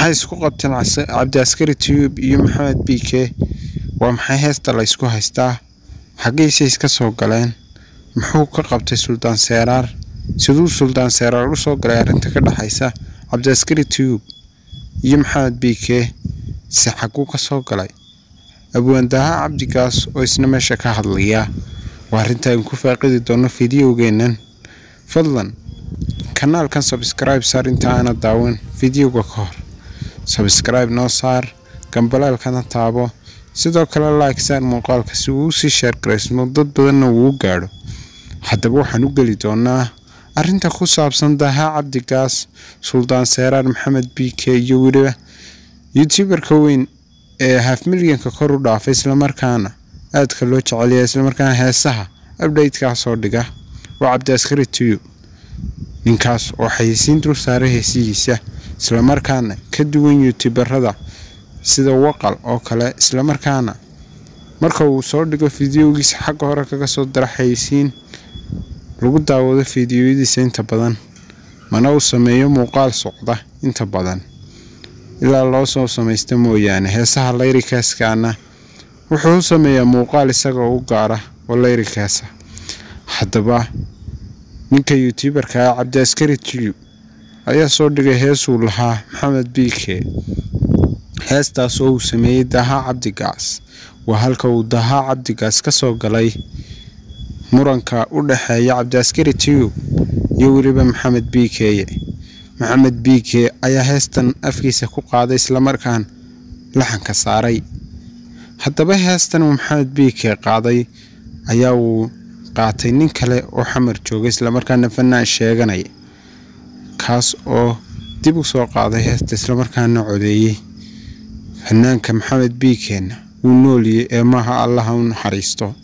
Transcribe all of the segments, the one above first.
Maxay isku qabteen Cabdiaskari Tube iyo Maxamed BK? Waa maxay heesta la isku haystaa? Xaggayse iska soo galeen? Muxuu ka qabtay Suldaan Seeraar? Siduu Suldaan Seeraar u soo galay arrinta ka dhexaysa Cabdiaskari Tube iyo Maxamed BK? Se xagguu ka soo galay Abwaan Daaha Cabdigaas oo isna meesha ka hadlaya? Waa arrinta aynu ku faaqidi doono fiidiyowgeennan. Fadlan kanaalkan subscribe saar inta aanad daawan fiidiyowga ka hor. Subscribe noo saar, gambalaalkana taabo, sidoo kale like saar muuqaalka si uu usii share garaysmo dad badanna uu u gaadho. Haddaba waxaan u geli doonaa arrinta ku saabsan Daaha Cabdigaas, Suldaan Seeraar, Maxamed BK iyo weliba youtuberka weyn ee half milyanka kor u dhaafay, islamarkaana aadka loo jecelyahay, islamarkaana heesaha update-kaa soo dhiga, waa Cabdiaskari Tube. Ninkaas oo xayeysiin dul saaray heesihiisa, islamarkaana ka duwan youtuberada sida Waqal oo kale, islamarkaana marka uu soo dhigo fiidiyowgiisa xagga hore kaga soo dara xayeysiin lagu daawado fiidiyoyadiisa inta badan, mana uu sameeyo muuqaal socda inta badan ilaa loo soo samaysta mooyaane. Heesaha layrikaskaana wuxuu u sameeyaa muuqaal isagoo u gaara oo layrikaasa. Haddaba ninka youtuberka ah Cabdiaskari Tube ayaa soo dhigay heesuu lahaa Maxamed BK, heestaas oo uu sameeyey Daaha Cabdigaas. Waa halka uu Daaha Cabdigaas ka soo galay muranka u dhexeeya Cabdiaskari Tube iyo weliba Maxamed BK. Maxamed BK ayaa heestan afkiisa ku qaaday, islamarkaan laxanka saaray. Haddaba heestan uu Maxamed BK qaaday ayaa uu qaatay nin kale oo Xamar jooga, islamarkaana fanaan sheeganaya, kaas oo dib u soo qaaday heesta islamarkaana codeeyey. Fanaanka Maxamed BKna wuu nooliyey ee maaha, Allaha u naxariisto.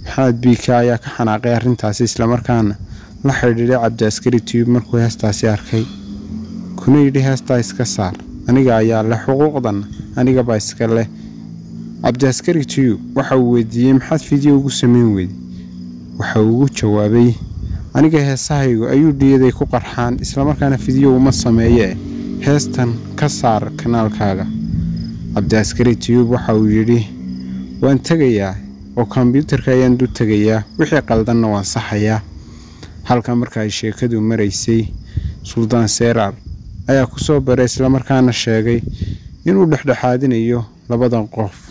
Maxamed BK ayaa ka xanaaqay arrintaasi, islamarkaana la xidhiidhay Cabdiaskari Tube markuu heestaasi arkay, kuna yidhi heestaa iska saar, aniga ayaa leh xuquuqdan, anigabaa iska leh. Cabdiaskari Tube waxa uu weydiiyey maxaad fiideo ugu sameyn weyday? Waxa uu ugu jawaabay aniga heesahaygu ayuu dhiyaday ku qarxaan, islamarkaana fiideo uma sameeyee heestan ka saar kanaalkaaga. Cabdiaskari Tube waxa uu yidhi waan tegayaa oo kombyuutarka ayaan du tegayaa, wixii qaldanna waan saxayaa. Halka marka ay sheekadu maraysay, Suldaan Seeraar ayaa ku soo baray, islamarkaana sheegay inuu dhexdhexaadinayo labadan qof.